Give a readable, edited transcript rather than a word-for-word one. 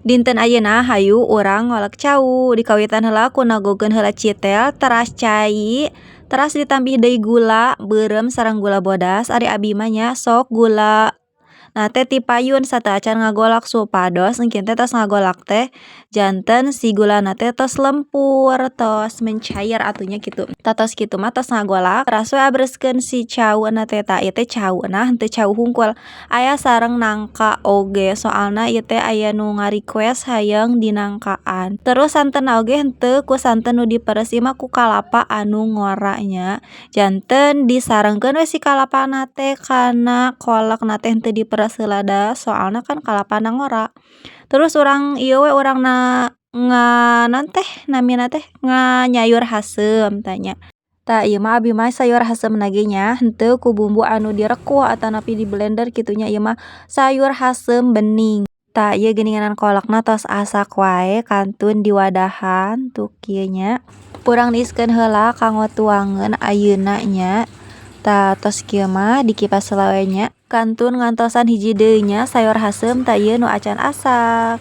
Dinten ayeuna hayu urang ngolek cau. Dikawitan heula ku nagogkeun heula citel teras cai, teras ditambih deui gula beureum sareng gula bodas. Ari abi mah nya sok gula na teh ti payun sateuacan ngagolak supados engkin teh tos ngagolak teh janten si gulana teh tos lempur, tos mencair atuh nya kitu. Tah, tos kitu mah tos ngagolak, teras we abreskeun si cauna teh. Tah, ieu teh cauna henteu cau hungkul, aya sareng nangka oge, soalna ieu teh aya nu ngarequest hayang dinangkaan. Terus santenna oge henteu ku santen nu diperes, ieu mah ku kalapa anu ngora nya. Janten disarengkeun we si kalapana teh kana kolekna teh, henteu diperes heula da soalna kan kalapana ngora. Terus urang ieu we, urang na nga naon teh namina teh, nganyayur haseum tah nya. Tah, ieu mah abi mah sayur haseumna ge nya henteu ku bumbu anu direkuh atanapi di blender kitu nya, ieu mah sayur haseum bening. Tah, ieu geuningan kolekna tos asak wae, kantun diwadahan tuh kieu nya. Urang niiskeun heula kanggo tuangeun ayeuna nya. Tah, tos kieu mah dikipas heula we nya. Kantun ngantosan hiji deui nya sayur haseum. Tah, ieu nu acan asak.